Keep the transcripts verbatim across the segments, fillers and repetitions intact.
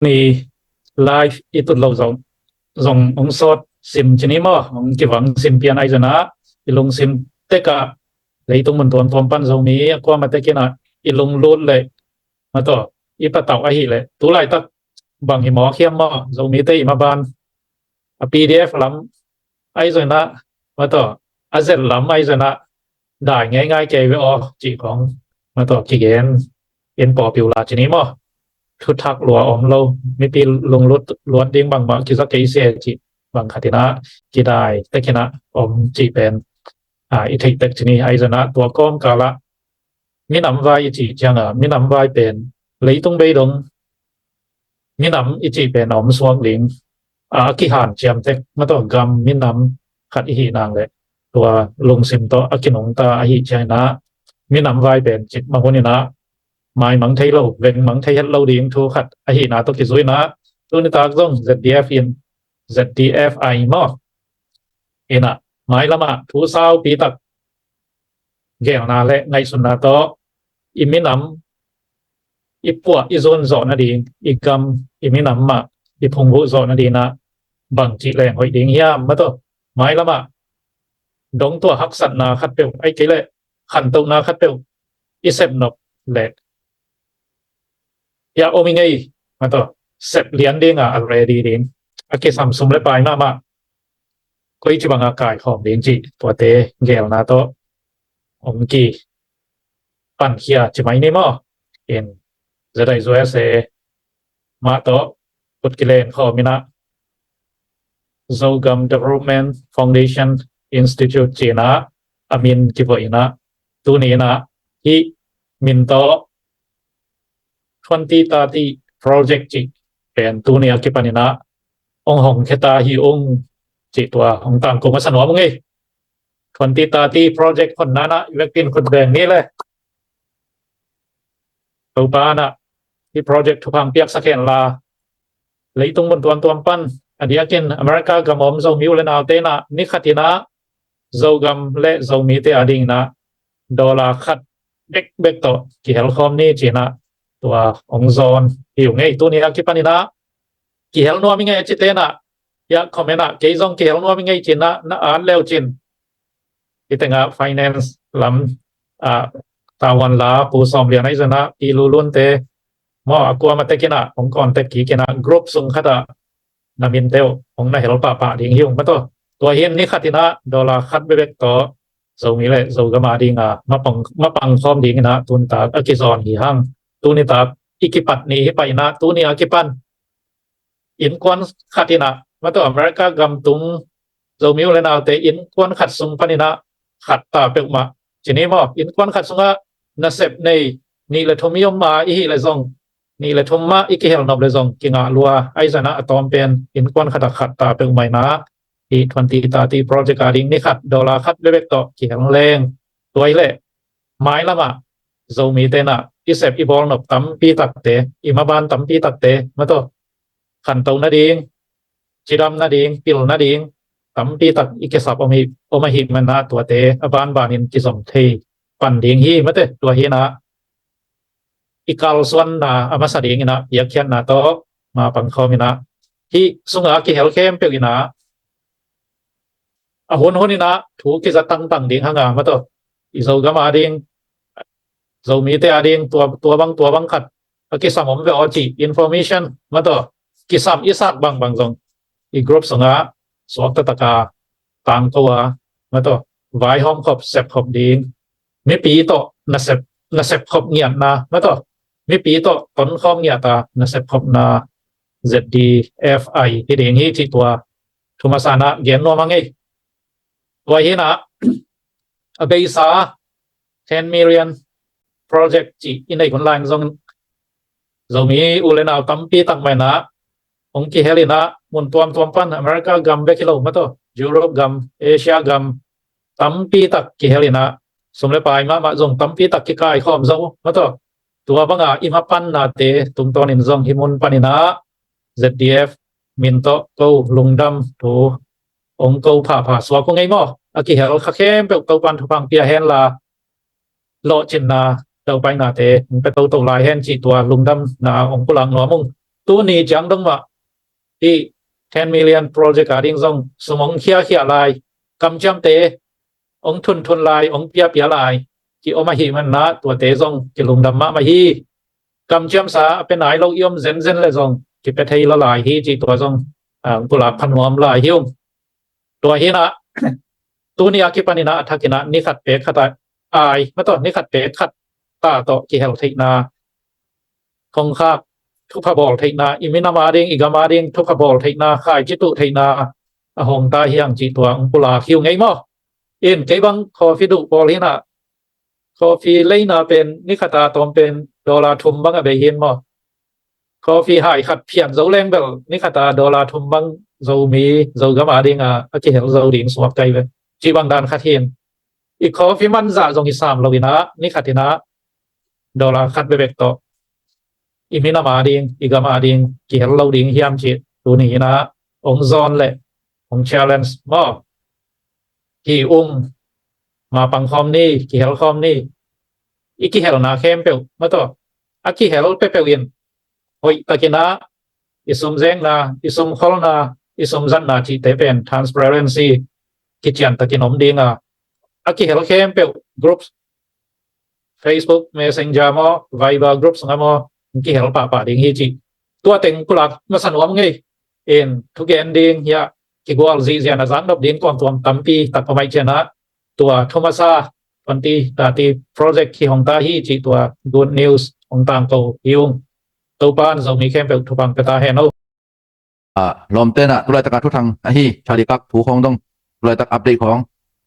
ni live i tut lo zong, zong hong sawt sim ci ni maw, hong kivang sim pian ahi zongin ah, i lungsim tek ah leitung mun tuamtuam pan Zomi a kuamah tek in ah i lunglut leh, mataw, i patauh ahih leh, tu laitak bang hi mawk hiam maw, Zomite i maban a P D F lam ahi zongin ah, mataw, a zet lam ahi zongin ah, dai ngeingai kei ve aw, cih khawng, mataw, kigen in pawlpi uh la ci ni maw. Thuthak lua om lo, mipi lunglut luat ding bangmah kiza kei se cih bang khat in ah, kidai tek in ah om cih pen, a, i theih tek ci ni. Ahi zongin ah tua kawmkal ah minam vai i cih ciang a, minam vai pen leitung bei dong minam i cih pen a om suak ding, a, a kihanciam tek, mataw, gam minam khat i hih nang leh, tua lungsim tawh a kinungta ahih ciangin ah, minam vai pen cik mah hun in ah maimang thei lo, vengmang thei het lo ding thu khat ahihna tawh kizui in ah, tu nitak zong Z D F in, Z D F I maw, in ah mailam ah thu saupi tak geelna leh ngaihsutna tawh i minam i puah i zun zawh nading, i gam, i minam mah i phungvuh zawh nading in ah bangci leng hoih ding hiam, mataw, mailam ah dong tua haksatna khatpeuh, ahih kei leh khantohna khatpeuh i sep nop leh, hiah om i ngei, mataw, sep lian ding a, a ready ding, a kisam sum leh pai mahmah, koici bang a kaikhawm ding cih, tuate geelna tawh hong kipankhia ci mai ni maw. In, ZIUSA mah tawh khut kilen khawm in ah, Zogam Development Foundation Institute ci in ah a min kivuah in ah, tuni in ah hih min tawh twenty thirty Project cih pen tuni a kipan in ah hong hong khia ta hi ung cih tua hong tangko masa nuam ung ei. Twenty thirty Project honna in ah i vekpi in khut beng ni leh, Topa in ah hih project thupha piaksak hen la, leitung mun tuamtuam pan, a diakin America gam a om Zomi u leh naute in ah ni khat in ah Zogam leh Zomite a ding in ah dollar khat bekbek tawh kihel khawm ni ci in ah tua hong zawn hi ung ei. Tuni a kipan in ah kihel nuam i ngei a cite in ah, hiah comment ah, kei zong kihel nuam i ngei ci in ah na at le uh cin, hih teng ah finance lam ah tavuan la Pu Sawm Lian ahi zongin ah, Pi Lu Lun te maw, a kuamah tek in ah hong contact kik in ah group sung khat ah na minte uh hong na hel pahpah ding hi ung, mataw. Tua hi in ni khat in ah dollar khat bekbek tawh Zomi leh Zogam a ding a mapang, mapang khawm ding in ah tu nitak a kizawn hi hang. Tu nitak i kipat ni hi pah in ah, tuni a kipan innkuan khat in ah, mataw, America gam tung Zomi u leh naute innkuan khat sung pan in ah khat ta peuhmah ci ni maw, innkuan khat sung ah nasep nei nih leh thum i om a i hih leh zong, nih leh thum mah i kihel nop leh zong kingah lua, ahi zongin ah a tawm pen innkuan khat ah khat ta peuhmah in ah, hih twenty thirty Project a ding ni khat dollar khat bekbek tawh kihel leng, tua hi leh mailam ah Zomite in ah i sep i bawl nop tampi takte, i maban tampi takte, mataw, khanto nading, cidam nading, pil nading tampi tak i kisap om hi, om ahih man ah tuate a banbanin kizom thei pan ding hi, mataw. Tua hi in ah i kalsuanna a masa ding in ah piakkhiatna tawh mapang khawm in ah, hih sung ah kihel khempeuh in ah a hunhun in ah thu kiza tangtang ding hang a, mataw, i Zogam a ding, Zomite a ding tua, tua bang, tua bang khat a kisam om ve aw cih information, mataw, kisam i sak bangbang zong i group sung ah suak taktak a tangko a, mataw, vaihawm khop, sep khop ding, mipi tawh nasep, nasep khop ngiatna, mataw, mipi tawh tonkhawm ngiat a nasep khopna Z D F I hi ding hi cih tua thu masa in ah gen nuam hang ei. Tua hi in ah a beisa ten million project cih i neih hun lai in zong Zomi u leh nau tampi tak mah in ah hong kihel in ah, mun tuamtuam pan, America gam bek hi lo, mataw, Europe gam, Asia gam tampi tak kihel in ah, sum leh pai mahmah zong tampi tak kikaikhawm zo, mataw. Tua bang a i mapannate tungtawnin zong hih mun pan in ah Z D F min tawh ko lungdam thu hong ko phapha suak ung ei maw. A kihel kha khempeuh Topan thupha pia hen la, lawhcinna, daupainate hong pia toto lai hen cih tua lungdamna hong pulak nuam ung. tuni ciang dong mah hih ten million project a ding zong sum hong khiakhia lai, kamciamte hong thunthun lai, hong piapia lai, ki om ahih manin ah tuate zong kilungdam mahmah hi. Kamciamsa a pia nai lo i om zenzen le zong kipia thei lo lai hi cih tua zong, ah, pulak pha nuam lai hi ung. Tua hi in ah tuni a kipan in ah a thak in ah ni khat pek khat a ai, mataw, ni khat pek khat ta tawh kihel theihna, khongkhak thupha bawl theihna, i minam a ding, i gam a ding thupha bawl theihna, khaici tuh theihna a hong ta hi hang cih tua hong pulak hi ung ei maw. In kei bang coffee duh pawl hi in ah, coffee leina pen ni khat a tawm pen dollar thum bang a bei hi in maw. Coffee hai khat phiat zo leng bel ni khat a dollar thum bang Zomi, Zogam a ding a, a kihel zo ding suak kai ve. Cih bang dan khat hi in, i coffee man zah zong i sam lo in ah ni khat in ah dollar khat bekbek tawh i minam a ding, i gam a ding kihel lo ding hiam cih tuni in ah hong zawn le hong challenge maw. Hi ung, mapang khawm ni, kihel khawm ni. I kihelna khempeuh, mataw, a kihel peuhpeuh in hoih takin ah i sum zekna, i sum kholna, i sum zatna cihte pen transparency kician takin om ding a, a kihel khempeuh groups, Facebook, Messenger maw, Viber group sungah maw, hong kihel pahpah ding hi cih tua teng pulak masa nuam ung ei. In thugen ding hiah kigual zihzian a zaknop ding tuamtuam tampi tak om ahih ciangin ah tua thu masa twenty thirty project hi hong ta hi cih tua good news hong tangko hi ung. Topa in Zomi khempeuh thupha pia ta hen aw. Ah, lawmte in ah tulaitak a thuthang ahi Charlie Kirk thu khawng dong, tulaitak update khawng,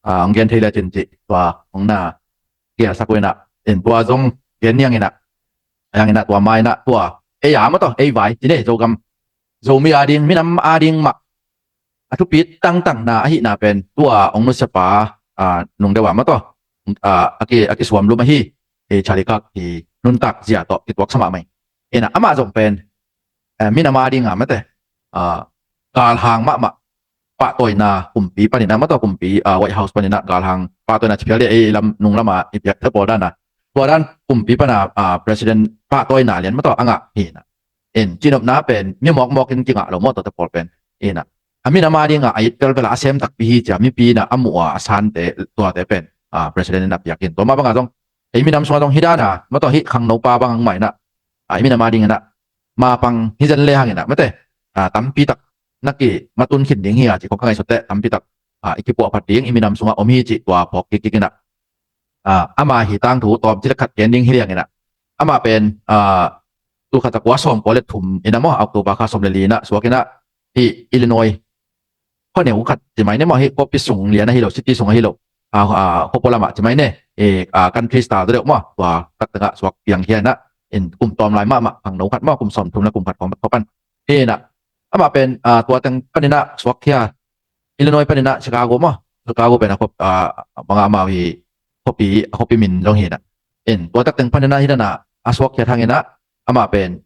ah, hong gen thei lecin cih tua hong na kiasak uh in ah, in tua zong gen niang in ah, a yang in ah tua mai in ah tua ei a maw tawh ei vai ci ne, Zogam, Zomi a ding, minam a ding mah a thupi tangtangna ahihna pen tua hong nusiapa, ah, nungdeuh a maw tawh, ah, a ki, a kisuam lum ahi, eh, Charlie Kirk hi nuntak zia tawh kituaksa mahmah in ah, amah zong pen, eh, minam a ding a mate, ah, galhang mahmah pahtawina kumpi panin ah maw tawh, kumpi, ah, White House panin ah galhang pahtawina ci phial dih, ei lam nunglam a i piak te pawl dan a, tua dan kumpi pan a, ah, president pahtawina lian maw tawh a ngah hi in ah. In cinopna pen mi mawkmawk in kingah lo maw tawh te pawl pen. In ah a minam a ding a a it pelpel a a sem takpi hi ci a mipi in ah a muh a a sante tuate pen, ah, president in a piak in tua mah bang a zong ei minam sung a zong hi dan a maw tawh hih khangnopa bang hang mah in ah, ah, ei minam a ding in ah mapang hi zen le hang in ah mate, ah, tampi tak na ki matun khin ding hi a ci khawng ka ngaihsut teh tampi tak, ah, i kipuahphat ding i minam sungah om hi cih tua phawk kikkik in ah, ah, ama hi tangthu tawm ci le khat gen ding hi liang in ah, amah pen, ah, tul khat za kua sawm kua le thum in ah maw, October kha sawm le li in ah suak in ah hih Illinois khuaneu khat ci mai ne maw, hih khuapi sung lian ahi lo, city sung ahi lo, ah, ah, khuapaw lamah ci mai ne, eh, ah, country style deuh maw, tua tak tengah suak piang khia in ah, in kum tawm lai mahmah khangno khat maw, kum sawm thum le kum khat khawng bek khawpan. Hi in ah amah pen, ah, tua teng panin ah suak khia, Illinois panin ah Chicago maw, Chicago pen a khuap, ah, bang a amau hi khuapi, a khuapi min zong hi in ah. In tua tak teng panin ah hi dan a a suak khia thang in ah amah pen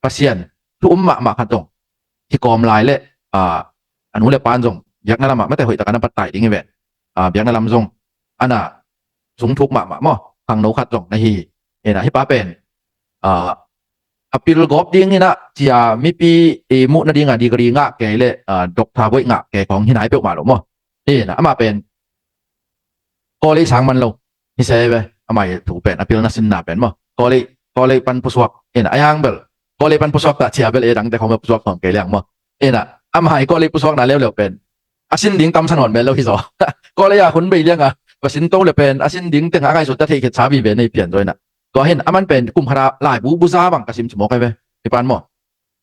Pasian thu um mahmah khat zong hi kawm lai le, ah, a nu le pan zong biakna lamah mate hoih tak a na pattai ding hi ve. Ah, biakna lam zong a na zung thuk mahmah maw, khangno khat zong na hi hi in ah, hih pa pen, ah, a pil gawp ding in ah ci a mipi i muh nading a degree ngah kei le, ah, doctor voih ngah kei khawng hi nai peuhmah lo maw. Hi in ah amah pen college sang man lo hi se ve, amah i thu pen a pilna sinna pen maw, college, college pan pusuak in ah, a yang bel college pan pusuak ta ci a bel ei dangte khawng bel pusuak khawm kei liang maw. In ah amah i college pusuakna leuleu pen a sin ding tam sa nawn mel lo hi zaw. College a hun bei liang a va sin to le pen a sin ding teng a ngaihsut ta thei khet sa vive nei pian zaw in ah. Tua hi in ah aman pen kum khat a laibu buza bang ka sim ci mawk ai ve, hi pan maw.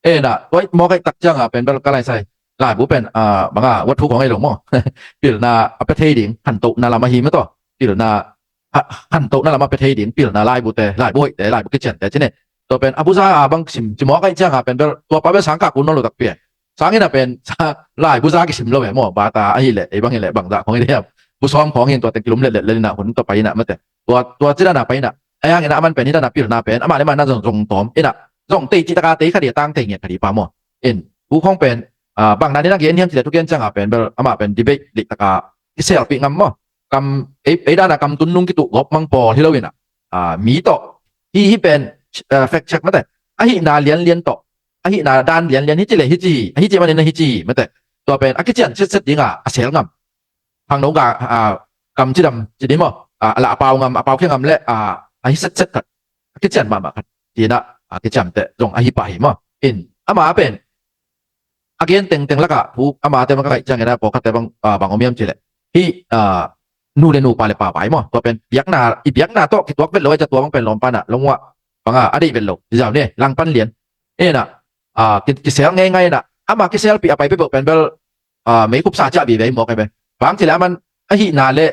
In ah tua mawk ai tak ciang a pen bel ka lai sai laibu pen, ah, bang a wat thu khawng ai lo maw. Pilna a pia thei ding khantohna lam ahi maw tawh, pilna ha, khantohna lam a pia thei ding pilna laibute, laibu hoihte, laibu kiciante ci ne. Tua pen a buza a bang sim ci mawk ai ciang a pen bel tua pa bel sang kak un nawn lo takpi e. Sang in a pen sa, laibu za kisim lo e maw, bata ahi le, ei bang hi le bang za khawng hi le hiam, bu sawm khawng hi in tua teng kilum letlet le in ah hun tua pai in ah mate. Tua, tua ci dan a pai in ah, a yang in ah aman pen hi dan a pilna pen amah le amah na zong, zong tawm in ah, zong tei cih tak a tei kha dih, tang tei ngiat kha dih pa maw. In bu khawng pen, ah, bang na ding na gen hiam ci le thugen ciang a pen bel amah pen debate dih tak a kiselpih ngam maw. Kam, ei, ei dan a kam tun nung kituh gawp mang pawl hi lo in ah, ah, mi tawh, hi, hi pen, ah, fact check mate, ahihna lianlian tawh ahihna dan lianlian hi ci le hi ci hi, ahi ci manin ahi ci hi mate. Tua pen a kician setset dinga a sel ngam, khangno ga a kam cidam ci ding maw, a la a pau ngam, a pau khia ngam le a ahi setset khat, a kician mahmah khat. Ci-in ah a kiciamteh zong ahi pah hi maw. In ama pen a gen tengteng lakah thu amate bang ka kaih ciangin ah pawlkhatte bang bang om hiam ci leh, hih nu le nu, pa le pa vai maw, tua pen biakna, i biakna tawh kituak vet lo ai cia, tua bang pen lawmpa in ah lawm uh ah bang a deih vet lo. Ci zau ni, langpan lian. In ah kisel ngeingai in ah, ama kiselpih a pai peuhpeuh pen bel meikupsa ciah vive hi mawk ai ve. Bang ci leh aman ahihna le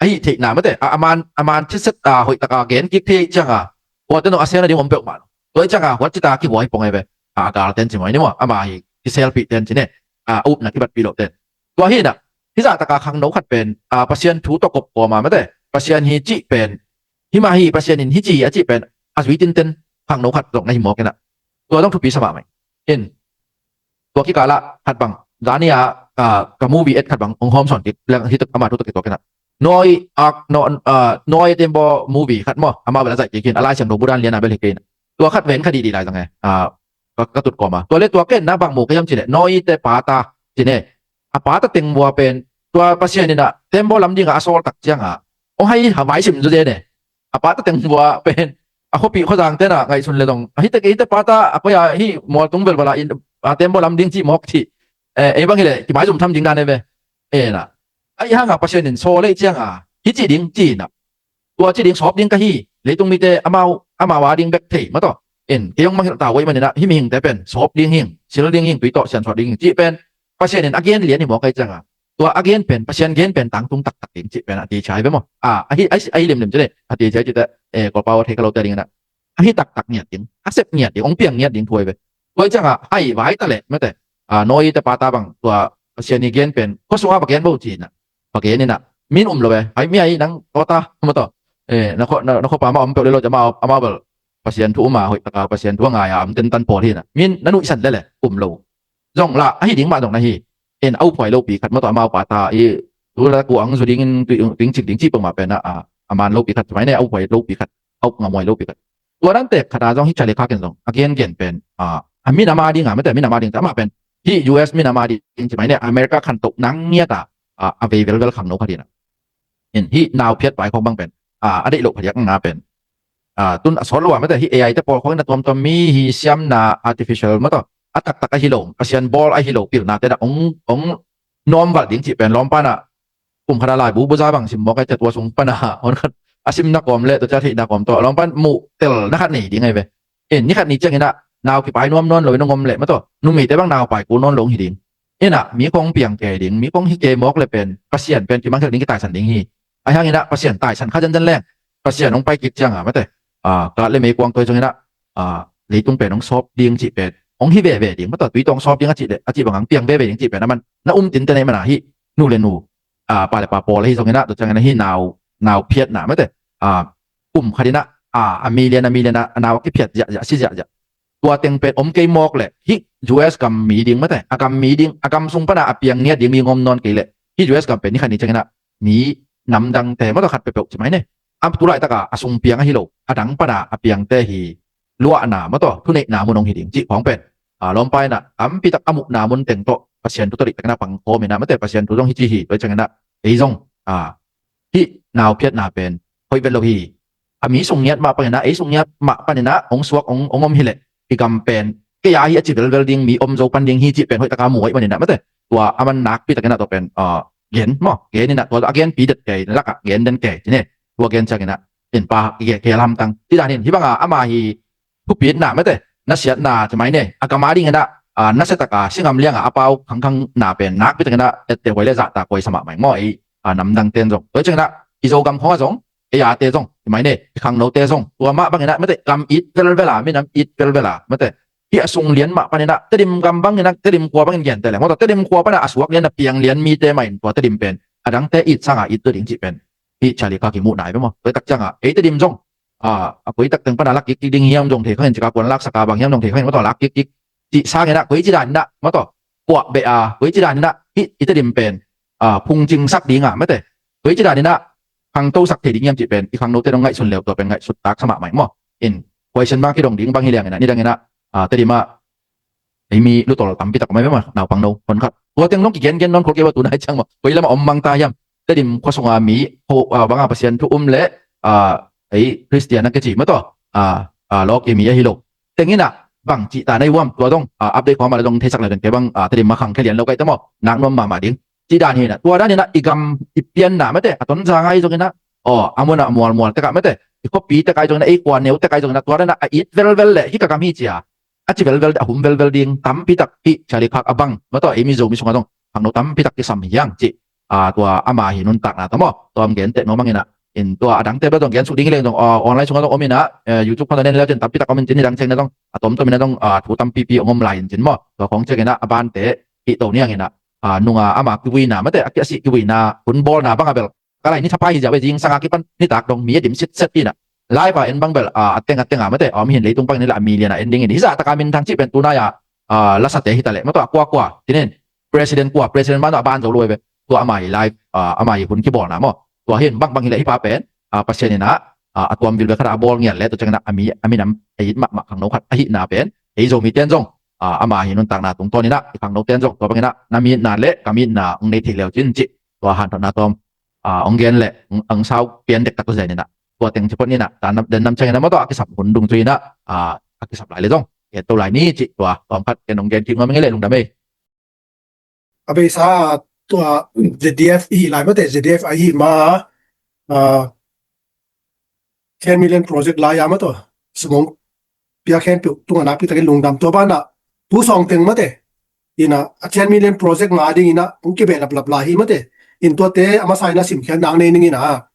ahih theihna mate, a man a man thitset a hoihtaka gen kik thei cianga, huate nong a sel nading om peuhmah lo. Tua hi cianga huat cita kihuai pong ai ve. A galten ci maw, i ni maw, ama hi kiselpihten ci ne, a upna kibatpih lohten. Tua hi in ah hih zahtaka khangno khat pen Pasian thu tawh kop kawma mate, Pasian hi cih pen, himah hi, Pasian in hi ci a cih pen a zui tinten khangno khat zong na hi mawk in ah, tua zong thupi sa mahmah in. Tua kikalah khat bang zani a ka movie et khat bang hong hawm sawn kik leng, hih tuk ama thu tawh kituak in ah, Noah Ark, Noah Tembaw movie khat maw, amau bel a zaih kik hi in, a Lai Siangtho bu dan lian a bel hi kei in ah, tua khat ven kha dihdih lai zang e. Ka tut kawma tua le tua ken na bang mu ka hiam ci leh, Noah te pata ci ne, a pata teng vua pen tua Pasian in ah tembaw lam dinga a sawl tak cianga hong hai ha vai sim zu de ne. A pata teng vua pen a khuapih khuazang ten ah ngaihsun le zong, a hite kei hite pata a koi a hih mualtung velval a in a tembaw lam ding cih mawk cih, ei bang hi leh kimaizum tham ding dan e ve. Ena, ahi hanga Pasian in sawl lei cianga hi ci ding ci-in ah, tua ci ding sawp ding ka hi, leitung mite amau amau a ding bek thei mataw. In kei hong mangngilh ta uh ahih manin ah hih mihingte pen sawp ding hing, sil ding hing, tui tawh siansuah ding hing cih pen Pasian in a gen lian hi mawk ahi cianga, tua a gen pen, Pasian gen pen tangtung taktak ding cih pen a teci hi ve maw. A, ahi, ahi, ahi limlim ci le, a teci hi cite, eh, Kawlpau a thei kha lote dingin ah, ahi taktak ngiat ding, a sep ngiat ding, hong piang ngiat ding thu ahi ve. Tua hi cianga hai vai ta leh mate, a, Noah te pata bang tua Pasian i gen pen khua sunga va gen bo ci-in ah, va gen in ah, min um lo ve, hai mi ahi nang tawta mataw, eh, na khua, na, na khuapa ma om peuh le lo ci, ama, ama bel Pasian thu um a, hoihtaka Pasian thu a ngai a om tentan pawl hi in ah, min na nuihsan le le um lo. Zong lah ahi ding mah zong na hi. In a uphuai lopi khat mataw, amau pata i tu la ku ang zu dingin tuing cik ding cih peuhmah pen ah, a man lopi khat ci mai ne, a uphuai lopi khat, a up ngamuai lopi khat. Tua dan tek khat a zong hi Charlie Kirk in zong a gengen pen, a, a minam a ding a mate, a minam a ding ci amah pen hih U S minam a ding ci mai ne, America khantoh nang ngiat a, a, a vei velvel khangno khat hi in ah. In hih nau phiat vai khawng bang pen, a, a deih loh phadiak nga pen, a, tun a sawt lo a mate, hih A I te pawl khawng in a tuamtuam mi hi siamna artificial mataw, a taktak ahi lo, Pasian bawl ahi lo pilnate dah ong, ong nuamvalh ding cih pen lawmpa in ah kum khat a laibu buza bang sim mawk ahi ciah, tua sung pan a hon khat a simna kawm le tua ciah theihna kawm tawh lawmpa in muh telna khat nei ding ahi ve. In ni khat ni ciangin ah nau kipai nuam nawn lo in hong om leh mataw, numeite bang nau pai kul nawn lo hong hi ding. In ah mi khawng piang kei ding, mi khawng hi kei mawk le pen Pasian pen kimangkhial ding, kitaisan ding hi. Ahi hangin ah Pasian taisan kha zenzen leng, Pasian hong pai kik cianga mate, a, kat le meikuang tua hi zongin ah, a, leitung pen hong sawp ding cih pen hong hi veve ding mataw, tui tawh hong sawp ding a cih le, a cih bang hong piang veve ding cih pen aman na um tinte na hih man a, hih nu le nu, a, pa le pa pawl ahi zongin ah, tua ciangin ah hih nau, nau phiatna mate, a, kum khat in ah, a, a million, a million a, a nau a kiphiat ziahziah, a si ziahziah. Tua teng pen om kei mawk leh hih U S gam mi ding mate, a gam mi ding, a gam sung pan a, a piang ngiat ding mi ngom nawn kei leh, hih U S gam pen ni khat ni ciangin ah mi namdangte mataw khat peuhpeuh ci mai ne, a tu laitaka a sung piang ahi lo, a dang pan a, a piangte hi luahna mataw, thuneihna mun hong hi ding cih khawng pen, a, lawmpa in ah tampi tak a muhna mun teng tawh Pasian thu tawh diktakin ah pang khawm in ah mate, Pasian thu zong hi ci hi. Tua hi ciangin ah ei zong, a, hih nau phiatna pen hoih vet lo hi. A mi sung ngiat mah panin ah, ei sung ngiat mah panin ah hong suak, hong, hong om hi leh, i gam pen kei a hi a ci velvel ding mi om zo pan ding hi cih pen hoihtaka mu ahih manin ah mate, tua aman nakpi takin ah tua pen, a, gen maw, gen in ah tua a genpi det kei lakah gen den kei ci ne. Tua gen ciangin ah in pa i gen kei lamtang ci dan in, hih banga ama hi thupitna mate, nasiatna ci mai ne, a gam a dingin ah, a, nasiataka singam lianga a pau khangkhangna pen nakpi takin ah etteh huai le zahtak huai sa mahmah ing maw, ei, a, namdangten zong. Tua hi ciangin ah i Zogam khawng ah zong, ei ate zong ci mai ne, i khangnote zong tua mah bangin ah mate, gam it velvel a, minam it velvel a mate, hih a sung lian mah panin ah Tedim gam bangin ah, Tedim khua bangin gente leh mataw, Tedim khua pan a, a suak lian a piang lian mite mah in tua Tedim pen a dangte it sanga it tua ding cih pen hih Charlie Kirk i muhna hi ve maw. Tua hi tak cianga ei Tedim zong, a, a koi tak teng pan a lak kikkik ding hiam zong thei kha ing, Chicago an laksak a bang hiam zong thei kha ing mataw, lak kikkik cih sangin ah koi ci danin ah mataw, kuah beh a, koi ci danin ah hih i Tedim pen, a, phungcingsak ding a mate, koi ci danin ah khangtosak thei ding hiam cih pen i khangnote dong ngaihsun le uh tua pen ngaihsut tak sa mahmah ing maw. In khuaisian bang kidong ding bang hi liangin ah nidangin ah, a, Tedim ah ei mi lutol tampi tak om ei ve maw, naupang no hon khat. Tua teng dong kigen gen nawn khol kei va tu nai ciang maw. Koi lam a om mang ta hiam? Tedim khua sunga mi, ho, ah, banga Pasian thu um le, ah, ei Christian a kici maw tua, ah, ah, lawk i mi ahi lo. Teng in ah bang cih ta na i uam tua dong, ah, update khawm a le dong theisak le dong kei bang, ah, Tedim ma khang khe lian lo kai ta maw. Nak nuam mahmah ding. Cih dan hi in ah, tua dan in ah i gam i pianna mate, a Tonzang ah i zong in ah, aw, a mun ah mualmual tek ah mate, i khuapi tek ah i zong in ah, ei khua neu tek ah i zong in ah, tua dan ah a it velvel le hih ka gam hi cia a ci velvel, a hum velvel ding tampi tak hih Charlie Kirk a bang maw tua, ei mi Zomi sungah zong khangno tampi tak kisam hi hang cih, ah, tua ama hi nuntakna tua maw. Tua om gen teh nuam hang in ah, in tua a dangte bel zong gen suk ding hi leng zong, ah, online sungah zong om in ah, eh, YouTube khawng zong nen leu cin tampi tak om in cin, hi dang ciang in ah zong a tomtom in ah zong, ah, thu tampipi ong om lai in cin maw. Tua khawng ciang in ah a bante hih to ni hang in ah, ah, nunga ama kivuina mate, a ki a sih kivuina hun bawlna bang a bel ka lai ni thapai hi ziau ve, zingsang a kipan nitak dong mi a dim sitset in ah, live a en bang bel, ah, a teng a teng a mate, a om hi in leitung bang in la a million a en ding in, hi zah tak a minthang cih pen tunai a, ah, lasate hi ta leh maw tua, kua kua, tinin, president kua, president ban a ban zo lo ve. Tua ama hi live, ah, ama hi hun kibawlna maw. Tua hi in bang bang hi leh hih pa pen, ah, Pasian in ah, ah, a tuam vilvel khat ah a bawl ngiat le tua ciang in ah a mi, a minam a it mahmah khangno khat ahihna pen ei Zomi ten zong, ah, ama hi nuntakna tungtawn in ah i khangno ten zong tua bang in ah na mi itna le ka mi itna ong nei thei leu cin cih tua hanthotna tawm, ah, ong gen le ong, ong sau pian dektak tua zen in ah, tua teng ci phot ni in ah, ta nam, den nam ciang in ah maw tua a kisap hun dung cu in ah, ah, a kisap lai le zong et to lai ni cih tua tawm khat ken ong gen kik nuam ing ei le lungdam ei. A beisa tua Z D F i hih lai mate, Z D F a hih ma, ah, ten million project lai a maw tua, sum ong pia khempeuh tungah nakpi takin lungdam. Tua banah tu sawng teng mate, in ah a ten million project nga ding in ah ong kibehlaplap lai hi mate. In tuate a masa in ah simkhiat nak nei ning in ah,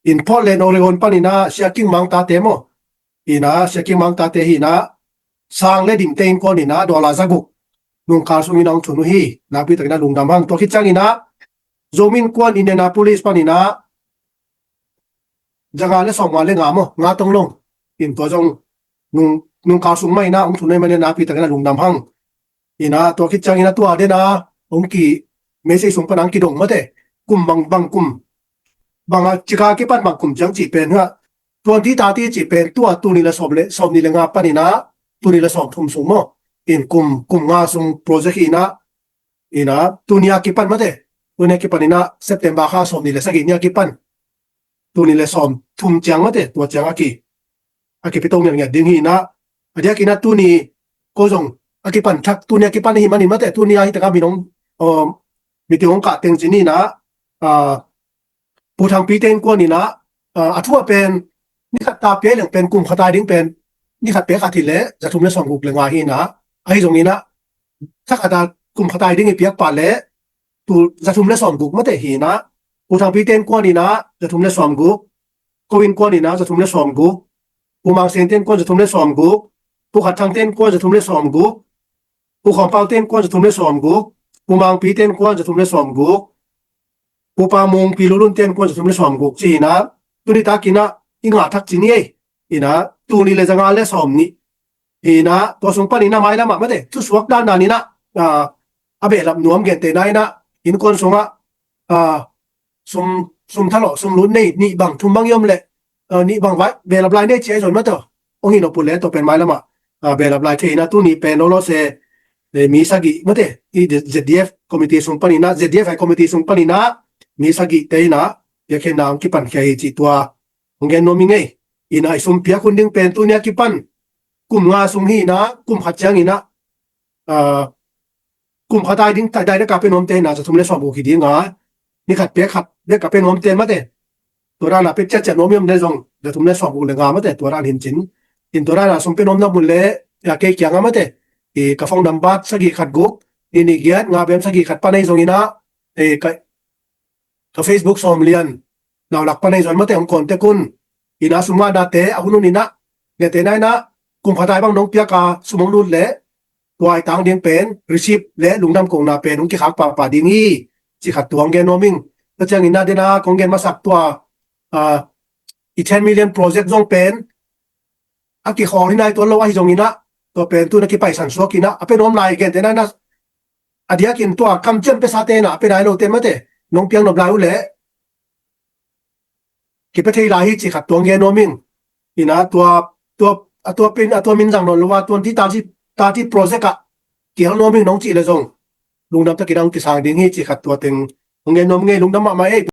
in Portland Oregon pan in ah Sia King Mang tate maw, in ah Sia King Mang tate hi in ah sang le dimte innkuan in ah dollar za guk nungkal sung in ah ong thun uh hi, nakpi takin ah lungdam hang. Tua khit ciang in ah Zomi Innkuan Indianapolis pan in ah za nga le sawmnga le nga maw, nga tong lo. In tua zong nung, nungkal sung mah in ah ong thun uh hi man in ah nakpi takin ah lungdam hang. In ah tua khit ciang in ah tua den ah ong ki message sung pan ah ong kidong mate, kum bang, bang kum, bang a cika kipan bang kum ciang cih pen hua, twenty thirty cih pen tua tuni le sawm le, sawmnih le nga pan in ah tuni le sawmthum sung maw. In kum, kum nga sung project hi in ah, in ah tuni a kipan mate, tuni a kipan in ah September kha sawmnih le sagih ni a kipan, tuni le sawmthum ciang mate, tua ciang a ki, a kipito ngiatngiat ding hi in ah, a diak in ah tuni ko zong a kipan thak, tuni a kipan hi man in mate, tuni a hi tak a min ong, um, meeting ong kah teng ci ni in ah, ah, Pu Thangpi te innkuan in ah, ah, a thu a pen ni khat ta pia leng pen kum khat ai ding pen ni khat pia khat hi leh za thum le sawmguk le nga hi in ah, ahi zong in ah, kha khat a kum khat ai ding i piak pah leh tu za thum le sawmguk mate hi in ah, Pu Thangpi te innkuan in ah za thum le sawmguk, ko innkuan in ah za thum le sawmguk, Pu Mang Seng te innkuan za thum le sawmguk, Pu Khat Thang te innkuan za thum le sawmguk, Pu Khawm Pau te innkuan za thum le sawmguk, Pu Mang Pi te innkuan za thum le sawmguk, Pu Pa Mung, Pi Lu Lun te innkuan za thum le sawmguk ci in ah, tuni tak in ah i nga thak ci ni ei. In ah tuni le za nga le sawmnih hi in ah, tua sung pan in ah mailam ah mate, thusuak dandan in ah, ah, a behlap nuam gente na in ah, innkuan sungah, ah, sum, sum thalawh, sum lut nei nih bang thum bang i om leh, ah, nih bang vai behlap lai nei ci a i zon mate, ong hi nop uh leh tua pen mailam ah, ah, behlap lai thei in ah tuni pen lo lo se, eh, mi sagih mate, i Z D F committee sung pan in ah, Z D F ai committee sung pan in ah mi sagih te in ah piakhia in ah ong kipan khia hi cih tua ong gen nuam ing ei. In ah i sum piak hun ding pen tuni a kipan kum nga sung hi in ah, kum khat ciang in ah, ah, kum khat ai ding, dai dek a pia nuamte in ah za thum le sawmguk hi ding a, ni khat pia khat dek a pia nuamte mate, tua dan a pia ciatciat nuam i om leh zong za thum le sawmguk le nga mate, tua dan hi in cin. In tua dan a sum pia nuam na mun leh, ah, kei kiang ah mate, i ka phone number sagih khat guk, nih nih giat nga bem sagih khat pan ahi zong in ah, eh, ka ka Facebook sawm lian nau lak pan ahi zong mate, hong contact un. In ah sum ngahna te a hun hun in ah, nete na in ah kum khat ai bang nong piak a sum hong lut leh tua ai tang ding pen receipt le lungdam kohna pen hong kikhak pahpah ding hi, ci khat tua hong gen nuam ing. Tua ciang in ah den a kong gen masak tua, ah, i ten million project zong pen a kikhawl hi nai tuan lo ahi zong in ah, tua pen tu na kipaisan suak in ah, a pia nuam lai gente na in ah, a diakin tua kamciam pia sate in ah a pia nai lote mate, nong piak nop lai uh leh kipia thei lai hi ci khat tua hong gen nuam ing. In ah tua, tua, a tua pin, a tua min zang nawn lo a, twenty thirty, thirty project ah kihel nuam ing nong cih le zong lungdam takin ang kisang ding hi ci khat tua teng hong gen nuam ngei, lungdam mahmah ei.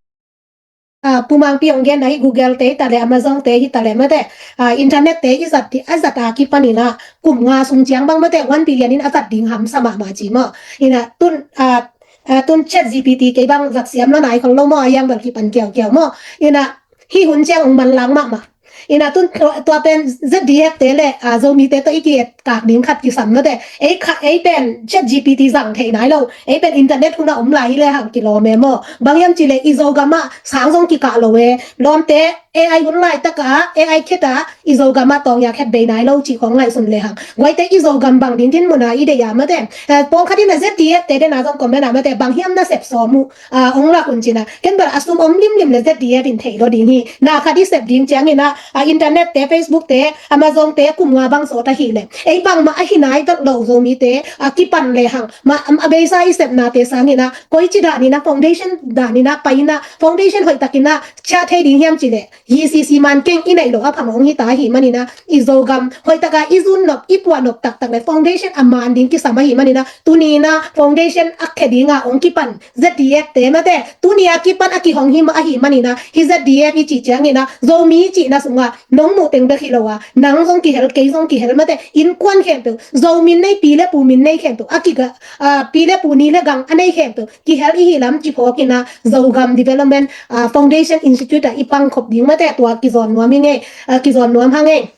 Ah, Pu Mangpi hong gen na hi Google te hi ta le Amazon te hi ta le mate, ah, internet te i zat di, a zat a kipan ina kum nga sung ciang bang mate one billion in a zat ding hamsa mahmah ci maw. Ina tun, ah, ah, tun ChatGPT kei bang zat siam lo nai khol lo maw, a yang bel kipan kiaukiau maw. Ina hih hun ciang hong manlang mahmah. Ina tun tua, tua pen Z D F te le, ah, Zomi te tawh i ki-et kak ding khat kisam mate. Ei kha, ei pen ChatGPT zang thei nai lo. Ei pen internet hun a om lai hi le hang kilawm e maw. Bang hiam ci le i Zogam ah sang zong kikah lo e. Lawmte A I hun laitak a, A I khit a, i Zogam ah tawng ya khet bei nai lo ci khong ngaihsun le hang. Guaite i Zogam bang ding din mun a i deih a mate. Eh, pawlkhat in a Z D F te den a zong comment a mate. Bang hiam na sep sawm uh. Ah, hong lak un cina. Ken bel a sum om limlim le Z D F in thei lo ding hi. Na khat i sep ding ciang ina, ah, internet te, Facebook te, Amazon te, kum nga bang sawt ahi le. Ei bangmah ahi nai vet lo Zomi te, ah, kipan le hang. Ma, am, a beisa i sepna te sang ina, koi ci dan ina, foundation dan ina, pai ina, foundation hoih tak ina, cia thei ding hiam ci le. Hi sisi man keng i neih lo a phang hong hi ta ahi man ina, i Zogam, hoih tak a i zun nop, i puah nop taktak le, foundation a man ding kisam ahi man ina, tuni ina, foundation a khe ding a hong kipan, Z D F te mate, tuni a kipan a kihong hi mah ahi man ina, hi Z D F i ci ciang ina, Zomi i cihna sung a, nong muh teng bek hi lo a, nang zong kihel, kei zong kihel mate, innkuan khempeuh, Zomi nei pi le pu min nei khempeuh, a kiga, ah, pi le pu ni le gang a nei khempeuh, kihel i hi lam ci phawk ina, Zogam Development, ah, Foundation Institute a i pang khop ding mate, tua kizawn nuam hi ngei, ah, kizawn nuam ha ngei.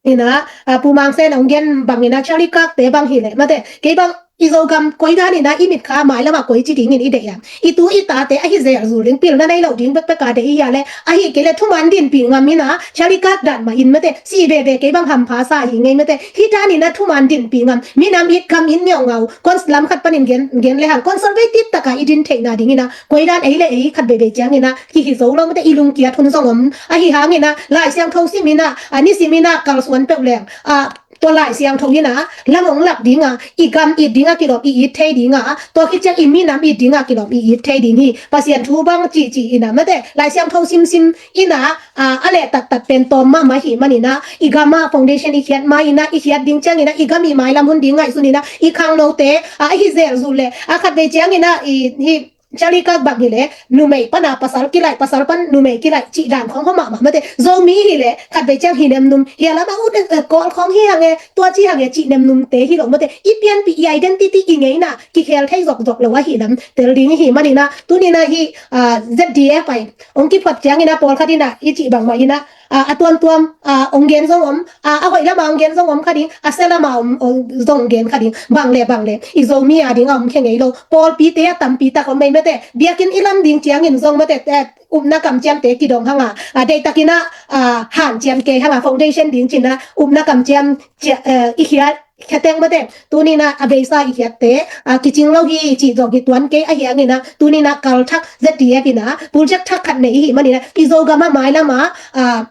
Ina, ah, Pu Mang Sen hong gen bang ina Charlie Kirk te bang hi le mate. Kei bang i Zogam koi dan ina i mit kha mai lam a koi ci ding in i deih a. I tu i ta te ahi zel zul ding pilna nei lo ding bekbek a deih i hia le. Ahi kei le thuman dinpi ngam ina Charlie Kirk dan mah in mate. Si veve kei bang hampha sa hi ngei mate. Hi dan ina thuman dinpi ngam. Minam it gam in ngiau ngau. Kon lam khat panin gen, gen le hang. Conservative taka i din theihna ding ina. Koi dan ei le ei khat veve ciang ina. Hi hi zo lo mate i lungkiat hun zong om. Ahi hang ina. Lai Siangtho sim ina. A ni sim ina kalsuan peuh leng. Ah, tua Lai Siangtho ina, lam hong lak ding a, i gam it ding a kilawm i it thei ding a, tua khit ciang i minam it ding a kilawm i it thei ding hi. Pasian thu bang ci ci ina, mate, Lai Siangtho sim sim ina, a, a leh taktak pen tawm mahmah hi man ina, i gam a foundation i khiat mai ina, i khiat ding ciang ina, i gam i mai lam hun ding ngaihsun ina, i khangnote, a, ahi zel zul le, a khat vei ciang ina, i, hi, Charlie Kirk bang hi le, numei pan a pasal kilaih, pasal pan numei kilaih, cih dan khong hong mahmah mate. Zomi hi le, khat vei ciang hi nemnum, hi a lam a ut, eh, Kawl khong hi hang e, tua ci hang e, cih nemnum te hi lo mate. I pianpih, i identity i ngeina, kikhel thei zokzok lo ahi lam, tel ding hi man ina, tuni ina hi, ah, Z D F ai, hong kiphot ciang ina, pawlkhat ina, i cih bangmah ina, a, a tuamtuam, a, hong gen zong om, a, a hoih lama hong gen zong om kha ding, a sia lama om, om zong gen kha ding, bang le, bang le, i Zomi a ding a om khe ngei lo, pawlpite a tampi tak om mei mate, biakinn i lam ding ciangin zong mate, eh, upna kamciamte kidong hanga, a, deihtakin a, a, hanciam kei hanga, foundation ding cina, upna kamciam cia, eh, i khiat, khiateng mate, tuni ina a beisa i khiatte, a, kicing lo hi, cih zong hi tuan kei ahi hang ina, tuni ina kalthak Z D F ina, project thak khat nei hi man ina, i Zogam a mai lama, a,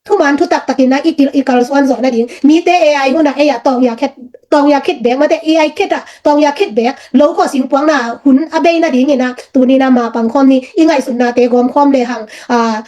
thuman thutak takin a, i kil, i kalsuan zawh nading. Mite A I hun a, ei a tawng ya khet, tawng ya khit bek mate, A I khet a, tawng ya khit bek, lo khawh singpuakna hun a bei nading ina, tuni ina ma pang khawm ni, i ngaihsutnate gawm khawm le hang, a,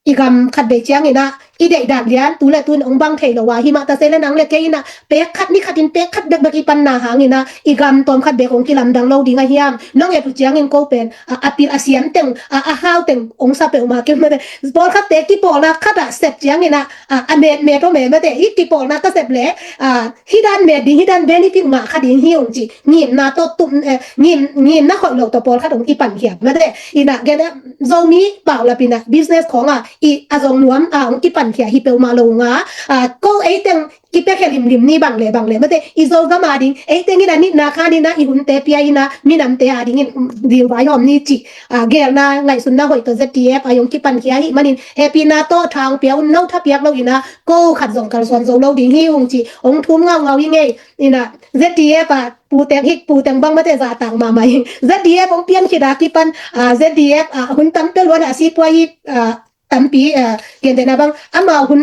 i gam khat vei ciang ina, i deih dan lian, tu le tu in hong bang thei lo a, hi mah ta se le nang le kei ina, pek khat ni khat in pek khat bekbek i panna hang ina, i gam tawm khat bek hong kilamdang lo ding a hiam, nong et uh ciangin ko pen, a, a pil a siam teng, a, a hau teng, hong sa peuhmah kei mate, pawlkhatte kipawlna khat a sep ciang ina, a, a met met aw me mate, hi kipawlna ka sep le, a, hi dan met ding, hi dan benefit ngah kha ding hi ung ci, ngimna tawh tum, eh, ngim, ngimna hoih lo tawh pawlkhat hong kipan khiat mate, ina, gen, eh, Zomi paulap ina, business khong a, i a zong nuam a hong kipan khia hi peuhmah lo nga, a, ko ei teng kipia khia limlim ni bang le bang le mate, i Zogam a ding, ei teng ina nitna khan ina i hunte pia ina minamte a dingin, um, ding vaihawm ni cih, a, gelna ngaihsunna hoih tawh Z D F a hong kipan khia hi manin, hehpihna tawh thang pia un, no tha piak lo ina, ko khat zong kalsuan zo lo ding hi ung cih, hong thum ngaungau hi ngei ina, Z D F a puteng hik puteng bang mate zahtak mahmah hi, Z D F hong pian khit a kipan, a, Z D F a hun tam pia luan a sipuai hi, a, tampi, eh, gentehna bang, amau hun,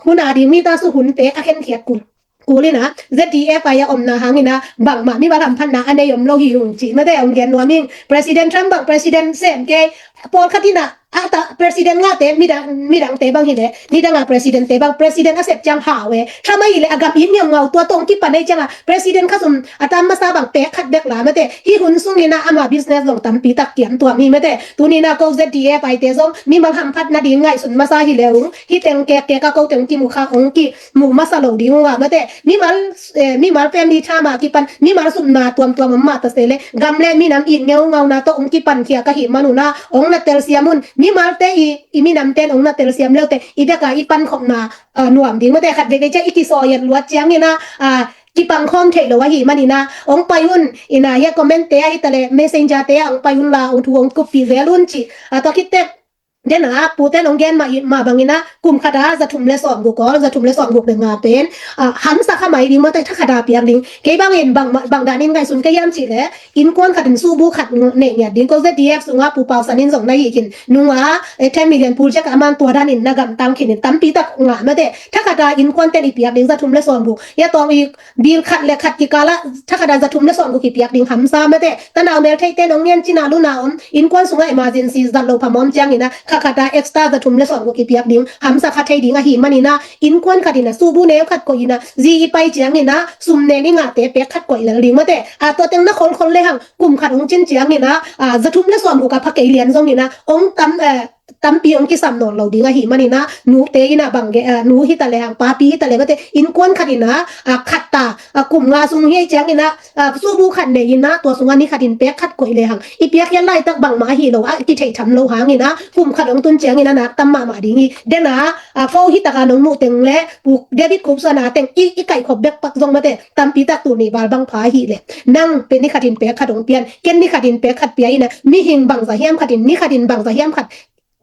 hun a ding mi ta su hunte a khenkhiat kul. Kul ina, Z D F ai a omna hang ina, bangmah mi bang hamphatna a nei om lo hi ung cih mate hong gen nuam ing. President Trump bang president sem kei, pawlkhat ina, a ta president ngate midang, midangte bang hileh, nidanga presidentte bang, president a sep ciang hau e. Thamai hileh a gam it ngeungau, tua tawh hong kipan ei cianga president khasum a tam masa bang pek khat bek la mate. Hih hun sungina ama business zong tampi tak kiam tuam hi mate. Tunina ko Z D F aite zong mimal hamphat nading ngaihsun masa hileh ung, hih teng kekkek a ko teng kimu kha ong ki muh masa lo ding uh a mate. Mimal, eh, mimal family thamah kipan mimal sumna tuamtuam om mah ta se le gam le minam it ngeungauna tawh hong kipan khia ka hih manuna hong na telsiam un. Mimalte i, i minamten hong na telsiam leute i beka i pankhopna, ah, nuam ding mate. Khat veivei ciang i kisawi et luat ciangina, ah, kipangkhawm theih lo ahi manina hong pai un. Ina hia commentte ahi tale messengerte ah hong pai un la hong thu hong kuppih zel un ci. Ah, tua khit teh dena puten hong gen mah, mah bangina kum khata za thum le sawm guk awl, za thum le sawm guk le nga pen, ah, hamsa kha mai ding mate, tha khata piak ding. Kei bangin bang, bang danin ngaihsun ka hiam cihleh innkuan khatin subu khat neih ngiat ding. Ko Z D F sunga Pu Pau San in zong na hih khin nunga, eh, ten million project a man tua danin na gamtang khinin tampi tak ngah mate. Tha khata innkuanten i piak ding za thum le sawm guk. Hia tawng i bill khat le khat kikala tha khata za thum le sawm guk kipiak ding hamsa mate. Tanau mel theite nong nian cina luna om, innkuan sunga emergency zat lo phamawm ciangina kha khata extra za thum le sawm guk kipiak ding hamsa kha thei ding ahi manina innkuan khatina subu neu khat koihina zi i pai ciangina sum nen i ngahte pek khat koih lel ding mate. A tua teng na kholkhol le hang kum khat hong cin ciangina, a, za thum le sawm guk a pha kei lian zongina hong tam, eh, tampi hong kisam nawn lo ding ahi manina, nute ina bang ge, ah, nu hita le hang papi hita le mate, innkuan khat ina, ah, khat ta, ah, kum nga sung hi ciangina, ah, subu khat nei ina tua sunga ni khatin pek khat koih le hang i piak hian laitak bangmah ahi lo a kithei tham lo hangina kum khat hong tun ciangina nak tam mahmah ding hi. Dena, ah, ko hitaka nong muh teng le Pu David Kupsana teng i, i kaihkhop bek pak zong mate, tampi tak tu ni val bang pha hi le. Nang pen ni khatin pek khat hong pian, ken ni khatin pek khat pia ina, mihing bangza hiam khatin ni khatin bangza hiam khat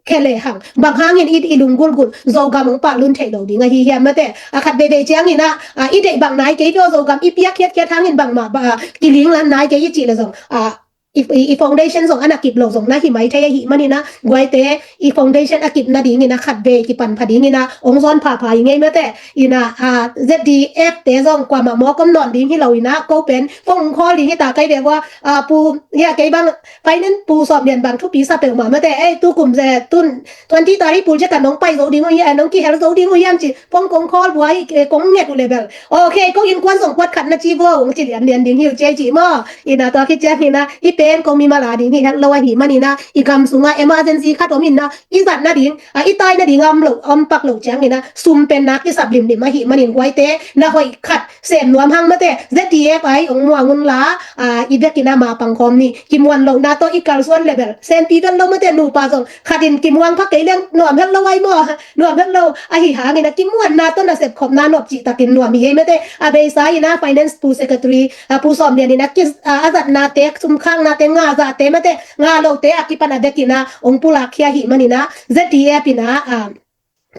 khe le hang, bang hangin i, i lunggulgul Zogam hong pahlun theih lo ding ahi hiam mate. A khat veivei ciangina, a, i deih bang nai kei pio Zogam i piak khiatkhiat hangin bangmah ba, a, kiling lan nai kei i cih le zong, a, i, i, i foundation zong ana kip lo zong na hi mai thei ahi manina, guaite i foundation a kip nadingina khat vei kipan pha dingina hong zawn phapha i ngei mate. Ina, a, Z D F te zong kuamah mawk om nawn ding hi lo ina, ko pen phone call ding hi ta kai ve vua, a, pu, hia kei bang finance pu Sawm Lian bang thupi sa peuhmah mate, ei, tu kum ze, tun twenty tarih pul ciah ka nong pai zo ding uh hiam, nong kihel zo ding uh hiam ci, phone kong call vua hi, eh, kong nget uh le bel. Ok, ko innkuan zong kuat khat na ci vua ung ci lianlian ding hi uh ci ei ci maw. Ina tua khit ciang hina, i pen ko mimal a ding hi het lo ahi manina, i gam sunga emergency khat om ina, i zat nading, a, i tai nading a om lo, om pak lo ciangina, sum pen nak i sap limlim ahi manin guaite, na hoih khat sem nuam hang mate, Z D F ai hong muang un la, a, i bekina ma pangkhawm ni, kimuan lohna tawh i kalsuan le bel, sempi vet lo mate, nupa zong khatin kimuang pha kei leng nuam het lo ai maw, nuam het lo, ahi hangina kimuanna tawh na sepkhopna nop cihtakin nuam hi ei mate, a beisa ina finance pu secretary, a, pu Sawm Lian ina ki, a, a zatnate, sumkhangnate, ngah zahte mate, ngah lote a kipan a bekina hong pulak khia hi manina, Z D F ina, a,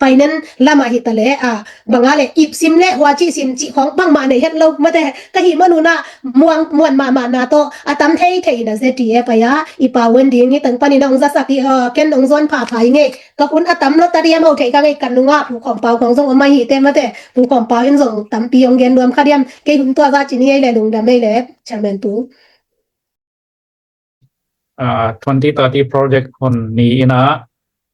finance lamah hi ta le, a, banga le ip sim le huaci sim cih khawng bangmah nei het lo mate, ka hi manuna muang, muan mahmahna tawh a tam thei thei ina Z D F ai a, i pau en ding hi teng panin hong zasak hi, a, ken hong zawn phapha i ngei, ka hun a tam lo ta diam ho thei ka ngei ka nunga Pu Khawm Pau khawng zong om ahi te mate, Pu Khawm Pau in zong tampi hong gen nuam kha diam, kei hun tua za cin hi ei le lungdam ei le, chairman pu. Ah, twenty thirty project hun ni ina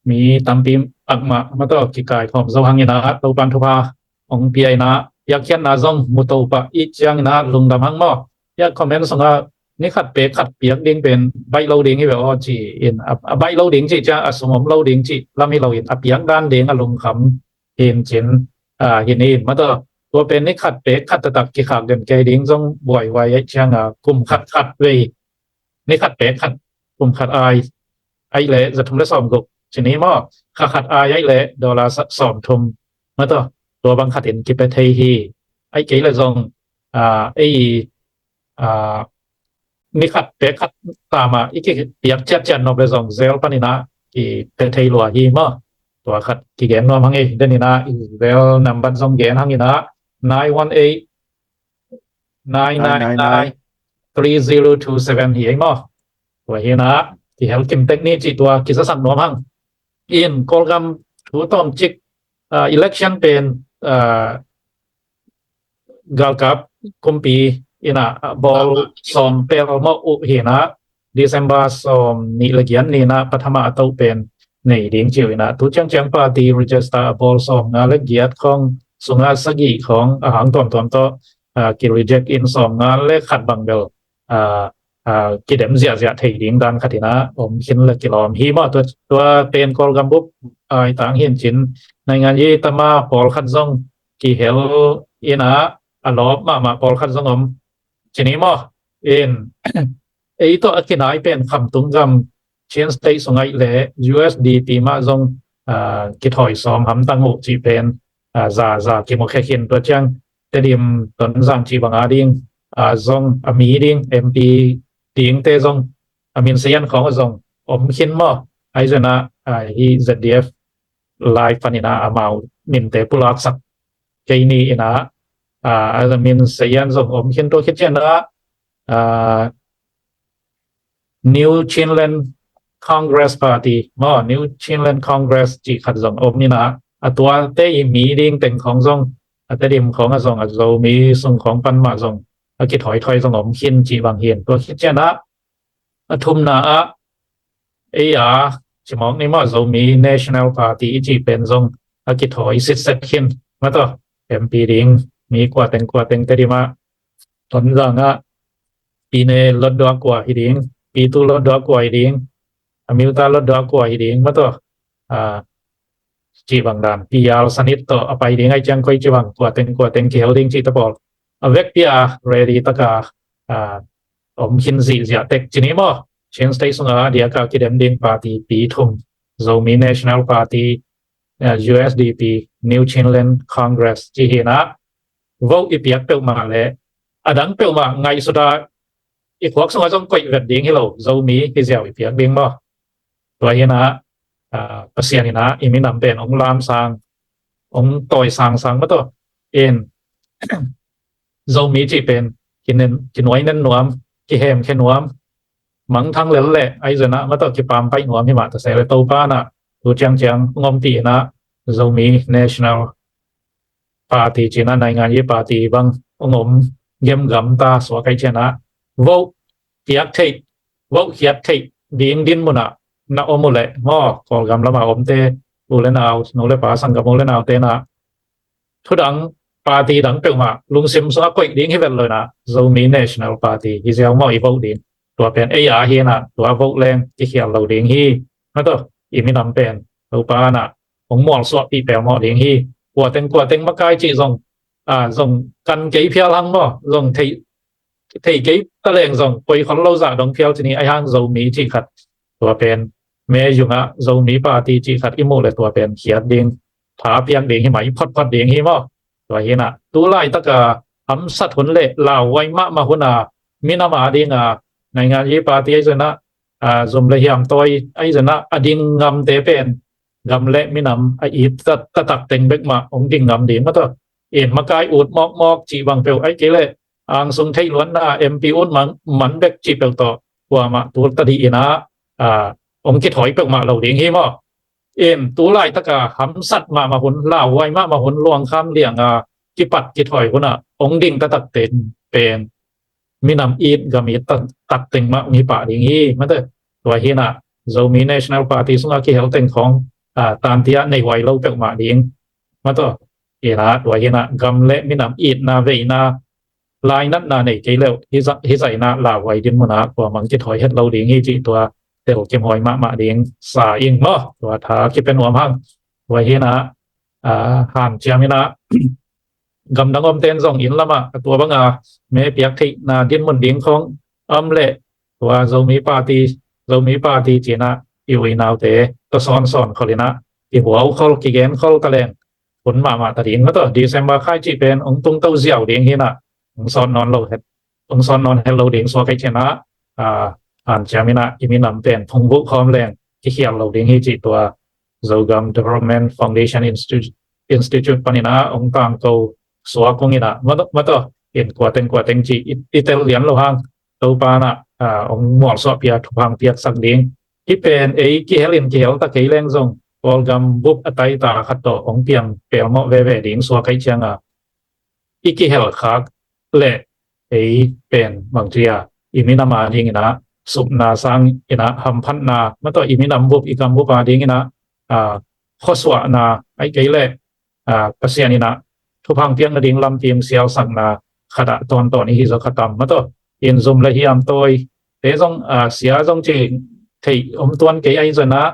mi tampi akmah mataw kikai khawm zo hang ina Topan thupha hong pia ina piakkhiatna zong mu to pah i ciang ina lungdam hang maw. Ia comment sunga ni khat pek khat piak ding pen baih lo ding hi ve aw ci in a, a baih lo ding ci ciang a sum om lo ding ci lam hi lo in a piak dan ding a lungkham hin cin, ah, hin in mataw tua pen ni khat pek khat taktak kikhak den kei ding zong buaihuai ai ciang a kum khat khat vei ni khat pek khat, kum khat ai, ai le za thum le sawm guk ci ni maw, kha khat ai, ai le dollar sa-, sawm thum mataw, tua bang khat in kipe thei hi. Ai kei le zong, ah, ei, ah, ni khat pek khat tama i kipiak ciatciat nop le zong zel panina kipe thei lua hi maw. Tua khat kigen nuam hang ei, denina i zel nambat zong gen hangina nine one eight nine nine nine three zero two seven hi ei maw. Tua hina kihel kim tek ni ci tua kizasak nuam hang. In Kawlgam thu tawmcik, ah, election pen, ah, galkap kumpi ina, ah, bawl sawm pel mawh uh hina December sawm nih le giat nina pathama a toh pen nei ding ci uh inah, tu ciangciang party register a bawl sawmnga le giat khawng sungah sagih khawng a hang tuamtuam tawh ki reject in sawmnga le khat bang bel kidem ziahziah thei ding dan khat inah om khin le kilawm hi maw. Tua pen Kawlgam bup ai tang hin cin naingan yi tama pawlkhat zong kihel inah a lawp mahmah pawlkhat zong om cini maw. In ei tawh a kinai pen khamtung gam Chin State sungah le U S D P mah zong kithawi sawm hamtang uh cih pen za za kimu khekhin tua ciang Tedim Tonzang cih banga ding zong a mi ding M P dingte zong a min sayan khawng zong om khin maw. Ahi zongin ah hi Z D F lai panin ah amau minte pulaksak kei ni inah a min sayan zong om khin tua khit ciangin ah New Chinland Congress Party maw, New Chinland Congress cih khat zong om inah a tuate i mi ding teng khawng zong a Tedim khawng a zong a Zomi sung khawng pan mah zong a kithawi thawi zong om khin cih bang hin tua khit ciangin ah a thumna ah ei a cimawk ni maw Zomi National Party i cih pen zong a kithawi sitset khin maw. Tua M P ding mi kua teng kua teng Tedim ah Tonzang ah Pine Lotdua kua hi ding, Pitu Lotdua kua hi ding, Amyotha Lotdua kua hi ding maw. Tua cih bang dan P R Sanit tawh a pai ding ai ciang koi ci bang kua teng kua teng kihel ding cih ta pawl a vekpi a ready taka om khin zihziah tek cini maw. Chin State sungah a diaka kidem ding party pi thum, Zomi National Party, U S D P, New Chinland Congress cih hi inah vote i piak peuhmah le a dang peuhmah ngaihsuta i khuak sungah zong koih vet ding hi lo, Zomi hi ziau i piak ding maw. Tua hi inah Pasian inah i minam pen ong lamsang ong tawi sangsang maw. Tua in Zomi cih pen kinuai nen nuam, kihemkhia nuam, mangthang lel le ahi zongin ah maw tua kipampaih nuam hi mah ta se le Topa inah tu ciangciang ong ompih inah Zomi National Party cih inah naingan yi party bang ong om gemgam ta suak ai ciangin ah vote piak theih, vote khiat theih ding din munah na om uh leh maw, Kawlgam lamah omte u le nau, nu le pa, sanggam u le naute inah thudang party dang peuhmah lungsim sungah koih ding hi vet lo inah Zomi National Party hi ziau maw i vote ding. Tua pen ei a hi inah tua vote leng kikhial lo ding hi. Maw tua i minam pen Topa inah ong mualsuahpih pelmawh ding hi. Kuateng kuateng makai cih zong zong kan kei phial hang maw, zong thei thei kei taleng zong koi khol lo zah dong phial cini ai hang Zomi cih khat tua pen me zungah Zomi party cih khat i muh le tua pen khiat ding, tha piak ding hi mah, i photphot ding hi maw. Tua hi inah tu laitaka hamsat hun le lauhuai mahmah hun a minam a dinga naingan yi party ahi zongin ah zum le hiam tawi ahi zongin ah a ding ngamte pen gam le minam a it tatak teng bek mah ong ding ngam ding maw tua. In makai ut mawkmawk cih bang peuh ai kei le angsung theih luatna M P ut man bek cih peuh tawh kuamah tul ta dih inah ong kithawi peuhmah lo ding hi maw. In tu laitaka hamsat mahmah hun, lauhuai mahmah hun, luangkham lianga kipat kithawi hunah ong ding tatak teng pen minam it gam it takteng mah ong hi pah ding hi. Maw tua hi inah Zomi National Party sungah kihel teng khawng tantiah nei huai lo peuhmah ding. Maw tua hi inah tua hi inah gam le minam itna veina lainatna nei kei leuh hi zah inah lauhuai din munah kuamah kithawi het lo ding hi cih tua telkim huai mahmah ding sa ing maw. Tua tha kipia nuam hang. Tua hi inah hanciam inah gamdang omten zong inn lamah a tua banga me piak theihna dinmun ding khawng om le tua Zomi party, Zomi party ci inah i uinaute tua sawnsawn khol inah i huau khol kigen khol taleng hun mahmah ta ding maw tua. December khai cih pen ong tungto ziau ding hi inah ong sawt nawn lo het, ong sawt nawn het lo ding suak ai ciangin ah hanciam inah i minam pen phungvuh khawm leng kikhial lo ding hi cih tua Zogam Development Foundation Institute, Institute panin ah ong tangko suak ung inah maw tua in kuateng kuateng cih i tel lian lo hang Topa inah ong mualsuah pia thupha piaksak ding. Hih pen ei kihel in kihel ta kei leng zong Kawlgam bup a taita khat tawh ong piang pelmawh veve ding suak ai cianga i kihel khak le ei pen bangci a i minam a ding inah supna sang inah hamphatna maw tua i minam bup i gam bup a ding inah ah, khuasuahna, ahih kei leh, ah, Pasian in ah thupha piak nading lampi sialsakna khat ah tawntawn i hi zaw kha tam maw taw. In zum le hiam tawite zong, ah, sia zong ci thei om tuan kei ahi zongin ah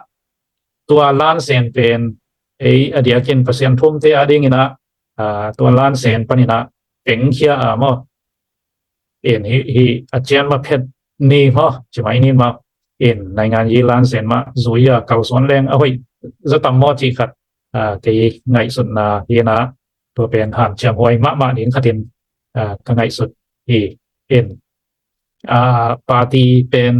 tua lansen pen ei a diakin Pasian thumte a dingin ah, ah, tua lansen panin ah pengkhia a maw. In hih, hih a cian mah phet ni maw, ci mai ni maw. In naingan yi lansen mah zui a kalsuan leng a hoih zaw tam maw cih khat, ah, kei ngaihsutna hi in ah tua pen hanciam huai mahmah ding khatin, ah, ka ngaihsut hi. In, ah, party pen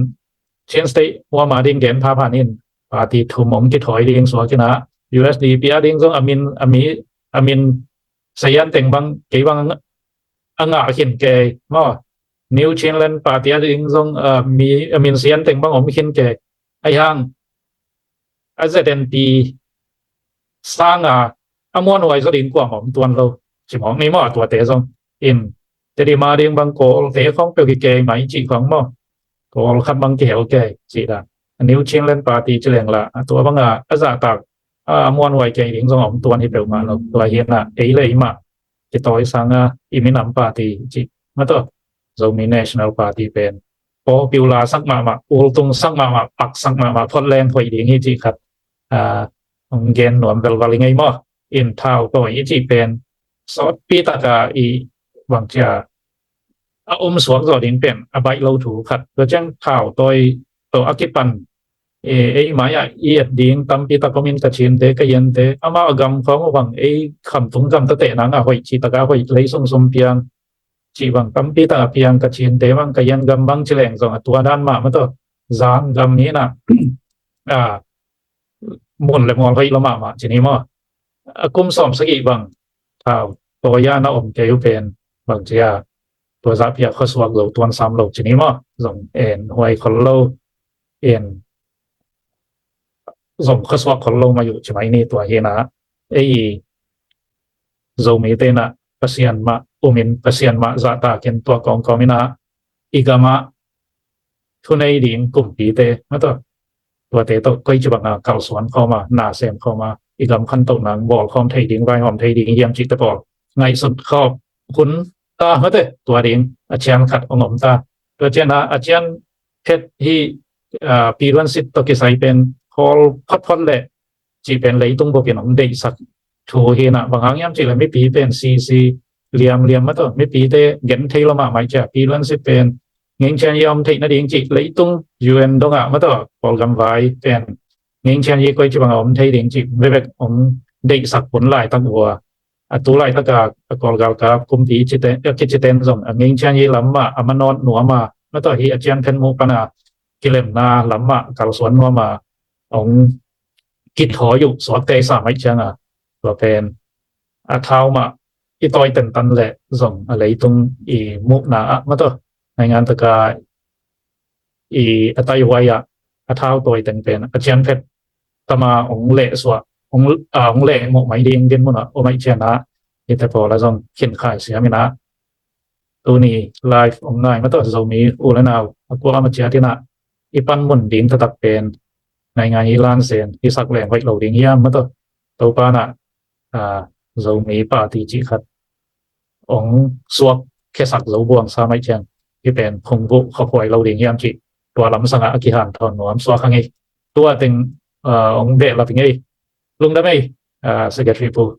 Chin State huam a ding gen phapha ning, party thum hong kithawi ding suak in ah U S D P a ding zong a min, a mi, a min sayan teng bang kei bang a ngah khin kei maw. New Chinland Party a ding zong, ah, mi, a min sayan teng bang om khin kei. Ahi hang a Z N P sang a a muanhuai zaw ding kuamah om tuan lo. Ci mawk ni maw, tuate zong. In Tedim a ding bang Kawlte khawng peuh hi kei mai cih khawng maw. Kawl khat bang kihel kei cih dan. A New Chinland Party ci leng la, a tua bang a, a zahtak, a muanhuai kei ding zong om tuan hi peuhmah lo. Tua hi in ah ei le ei mah kitawi sang a i minam party cih maw taw. Zomi National Party pen popular sak mahmah, ultung sak mahmah, pak sak mahmah, phot leng hoih ding hi cih khat, ah, hong gen nuam velval i ngei maw. In thau tawi i cih pen sawtpi taka i bangcia a om suak zaw ding pen a baih lo thu khat. Tua ciang thau tawi tawh a kipan, e, ei mai ah i et ding tampi tak om in, Kachinte, Kayente, amau a gam khawng uh bang ei khamtung gam ta teh nang a hoih cih taka hoih lei sumsum piang cih bang tampi tak a piang, Kachinte bang, Kayen gam bang ci leng zong a tua dan mah maw taw. Zang gam hi in ah, ah, mun le mual hoih lo mahmah ci ni maw. A kum sawm sagih bang thau tawi a na om kei uh pen bangcia tua zahpi a khuasuak zo tuan sam lo ci ni maw. Zong en huai khol lo, en zong khuasuak khol lo mai uh ci mai ni. Tua hi in ah ei Zomite in ah Pasian mah umin, Pasian mah zahtakin, tua kawmkawm in ah i gam ah thunei ding kumpite maw taw, tuate tawh koici bang a kalsuan khawm a, na sem khawm a, i gam khantoh nang bawl khawm thei ding, vaihawm thei ding hiam cihte pawl ngaihsut khawm hun ta maw taw. Tua ding a cian khat hong om ta. Tua ciang a, a cian phet hih, ah, Pi Luan Sit tawh kisai pen khawl photphot leh cih pen leitung bupin hong deihsak thu hi in ah, bang hang hiam cih leh mipi pen sisi liamliam maw taw, mipite gen thei lo mahmah cia, Pi Luan Sit pen Ngeng Chian Yi om theih nading cih leitung U N dong ah maw taw, Kawlgam vai pen Ngeng Chian Yi koici bang a om thei ding cih vekvek hong deihsak hun laitak uh a, a tu laitak a, a Kawl galkap kumpi cite, a kiciten zong a Ngeng Chian Yi lam mah a manawt nuam a, maw taw, hih a cian phet muh pan a kilemna lam mah kalsuan nuam a, hong kithawi uh suakte i sam ahih ciang a, tua pen a thau mah i tawi tentan leh zong a leitung i muhna ah maw taw, naingan taka i a taihuai ah a thau tawi teng pen a cian phet tama hong lehsuah, hong, ah, hong lehmuh mai ding dinmun ah om ahih ciang a, hihte pawl a zong khinkhai siam in ah, tuni live hong ngai maw taw Zomi u le nau a kuamah ciat in ah i panmun ding taktak pen naingan yi lansen hisak leng hoih lo ding hiam maw taw. Topa in ah, ah, Zomi party cih khat hong suak khiasak zo buang sam ahih ciang hih pen phungvuh khawkhuai lo ding hiam cih tua lamsang ah a kihanthawn nuam suak hang hi. Tua teng, ah, hong behlap hi ing ei. Lungdam ei, ah, Secretary Pu.